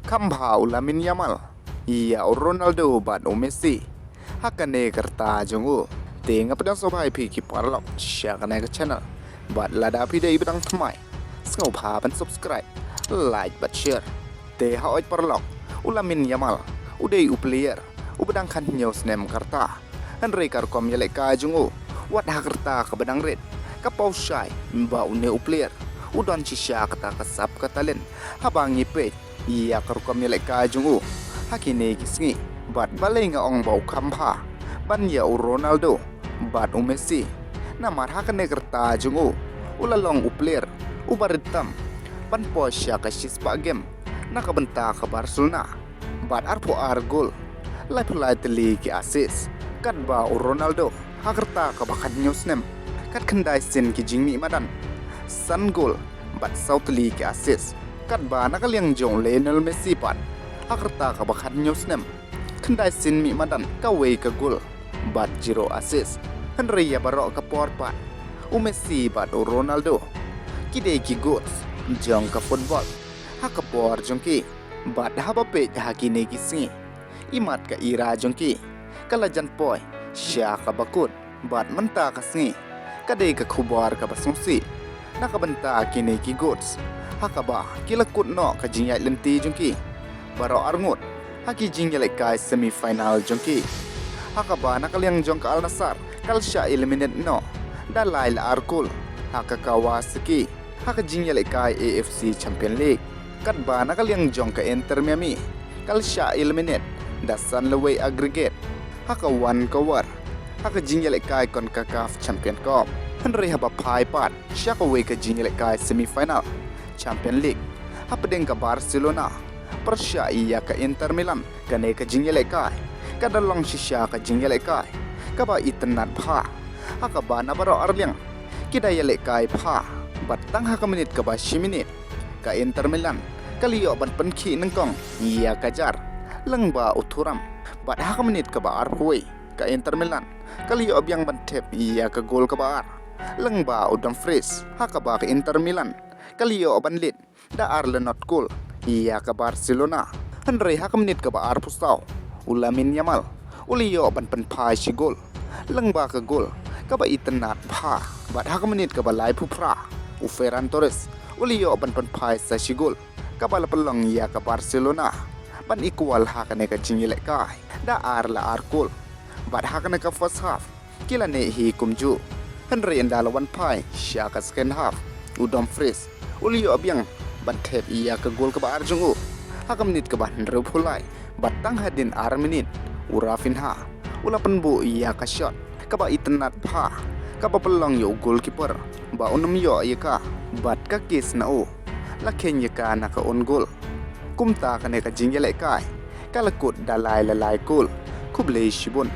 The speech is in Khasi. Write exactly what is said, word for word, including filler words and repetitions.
kham bha u Lamine Yamal ïa u Ronaldo bad u Messi ha kane ka rta jong u. Te nga pdiang sngewbha ïa phi ki paralok sha kane ka channel. Bad lada phi dei ba dang thymmai, sngewbha ban subscribe, like bad share. Te hooid paralok, u Lamine Yamal u dei u player uba dang khathynñiew snem ka rta. Hynrei ka rukom ïalehkai jong u wat ha ka rta kaba dang rit ka paw shai ba une u player u don shisha kata ka sap ka talent haba ngi peit ïa ka rukom ïalehkai jong u ha kine ki sngi. Bad balei nga ong ba u kham bha ban ïa u Ronaldo bad u Messi? Namar ha kane ka rta jong u, u la long u player uba rit tam ban poi sha ka shispah game na ka bynta ka Barcelona. Bad arphew ar gol, laiphew lai tylli ki assist. Katba u Ronaldo ha ka rta kaba khathynñiew snem, kat khyndai sien ki jingmih madan, san gol bad saw tylli ki assist. Katba na ka liang jong u Lionel Messi pat, ha ka rta kaba khathynñiew snem, khyndai sien mih madan, kawei ka gol bad zero assist. Hynrei ïa baroh ka por pat, u Messi bad u Ronaldo ki dei ki goats jong ka football ha ka por jong ki. Bad haba peit ha kine ki sngi, imat ka era jong ki ka la jan poi sha kaba kut. Bad mynta ka sngi ka dei ka khubor kaba sngewsih na ka bynta kine ki goats, ha kaba ki la kut noh ka jingïaid lynti jong ki baroh arngut ha ki jingïalehkai semi final jong ki, ha kaba na ka liang jong ka Al Nassr ka la shah eliminate noh da lai la ar gol ha ka Kawasaki ha ka jingïalehkai A F C Champion League. Katba na ka liang jong ka Inter Miami ka la shah eliminate da san la wei aggregate ha ka wan ka war ha ka jingïalehkai CONCACAF Champion Cup. Hynrei haba phai pat sha kawei ka jingïalehkai semi final Champion League hapdeng ka Barcelona pyrshah ïa ka Inter Milan, kane ka jingïalehkai ka da long shisha ka jingïalehkai kaba itynnad bha, ha kaba na baroh arliang ki da ïalehkai bha. Bad tang ha ka minit kaba shi minit, ka Inter Milan ka la ïoh ban pynkhih nyngkong ïa ka jar lyngba u Thuram. Bad ha ka minit kaba arphew wei, ka Inter Milan ka la ïoh biang ban thep ïa ka gol kaba ar lyngba u Dumfries, ha kaba ka Inter Milan ka la ïoh ban lead da ar la nod gol ïa ka Barcelona. Hynrei ha ka minit kaba arphew saw, u Lamine Yamal u la ïoh ban pynphai shi gol lyngba ka gol kaba itynnad bha. Bad ha ka minit kaba laiphew phra, u Ferran Torres u la ïoh ban pynphai sa shi gol kaba la pynlong ïa ka Barcelona ban equal ha kane ka jingïalehkai da ar la ar gol. Bad ha kane ka first half ki la neh hi kumjuh. Hynrei ynda la wan phai sha ka second half, u Dumfries u la ïoh biang ban thep ïa ka gol kaba ar jong u ha ka minit kaba hynriewphew lai. Bad tang hadien ar minit, u Raphinha u la pynbuh ïa ka shot kaba itynnad bha, kaba pynlong ïa u goalkeeper ba un ym ïoh ïa ka. Bad ka kiss na u la kheiñ ïa ka na ka own goal. Kumta kane ka jingïalehkai ka la kut da lai la lai gol. Khublei shibun.